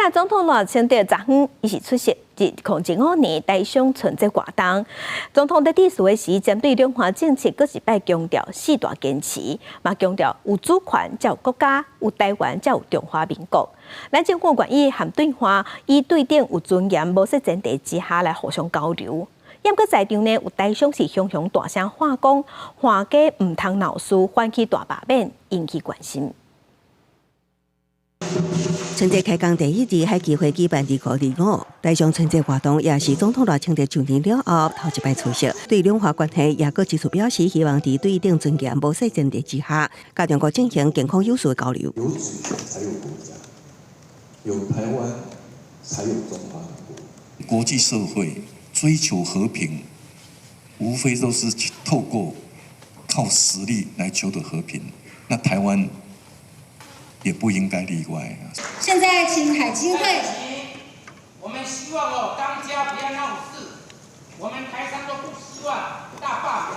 西總統賴清德昨昏伊是出席2025年台商春節活動。總統佇致辭的時，針對兩岸政策，閣一擺強調四大堅持，嘛強調有主權才有國家，有台灣才有中華民國。咱政府願意和對岸以對等有尊嚴、無設前提之下來互相交流。毋過在場呢，有台商是雄雄大聲喊講，岸家毋通鬧事，反起大罷免，引起關心。春節開工第一日，海基會舉辦2025台商春節活動，也是總統賴清德就任了後頭一擺出席。對兩岸關係也閣指出表示，希望佇對等尊嚴、無設前提之下，佮中國進行健康有序的交流。有主權才有國家，有台灣才有中華民國。國際社會追求和平，無非都是透過靠實力來求得和平。那台灣也不應該例外。現在請海基會。我們希望哦，當家不要鬧事，我們台商都不希望大罷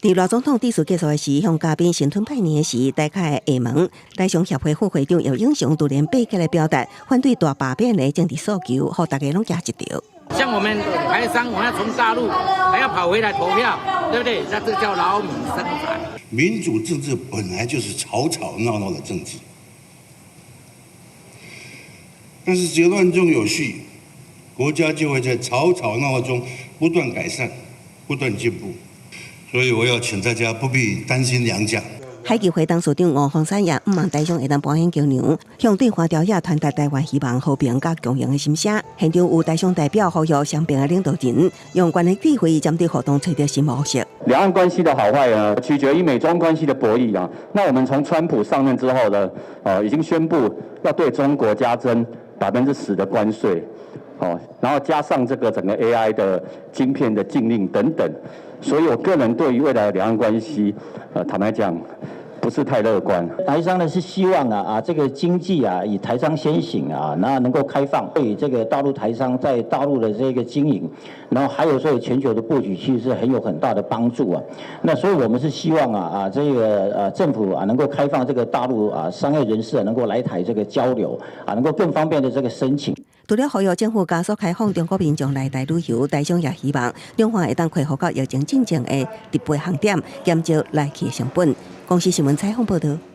免。佇賴總統致辭結束的時，向嘉賓新春拜年的時，台開廈門台商協會副會長姚永祥突然爬起來表達反對大罷免的政治訴求，予大家攏驚一跳。像我們台商，我要從大陸還要跑回來投票，對不對？那這叫勞民傷財。民主政治本來就是吵吵鬧鬧的政治。但是只要亂中有序，國家就會在吵吵鬧鬧中不斷改善、不斷進步。所以我要請大家不必擔心糧價。海基會董事長吳鳳山也向望台商會當搬起橋梁，向對岸朝野傳達台灣希望和平佮共贏的心聲。現場有台商代表呼籲雙邊的領導人用關係智慧針對互動揣著新模式。兩岸關係的好壞呢，取決於美中關係的博弈啊。那我們從川普上任之後呢，已經宣布要對中國加徵10%的關稅，哦，然後加上這個整個 AI 的晶片的禁令等等，所以我個人對於未來的兩岸關係，坦白講，不是太樂觀。台商呢是希望啊，這個經濟啊以台商先行啊，那能夠開放，對這個大陸台商在大陸的這個經營，然後還有所以全球的布局，其實是很有很大的幫助啊。那所以我們是希望啊這個政府啊能夠開放這個大陸啊商業人士能夠來台這個交流啊，能夠更方便的這個申請。除了呼籲政府加速開放中國民眾來台旅遊，台商也希望兩岸會當恢復到疫情進前的直飛航點，減少來去的成本。公視新聞採訪報導。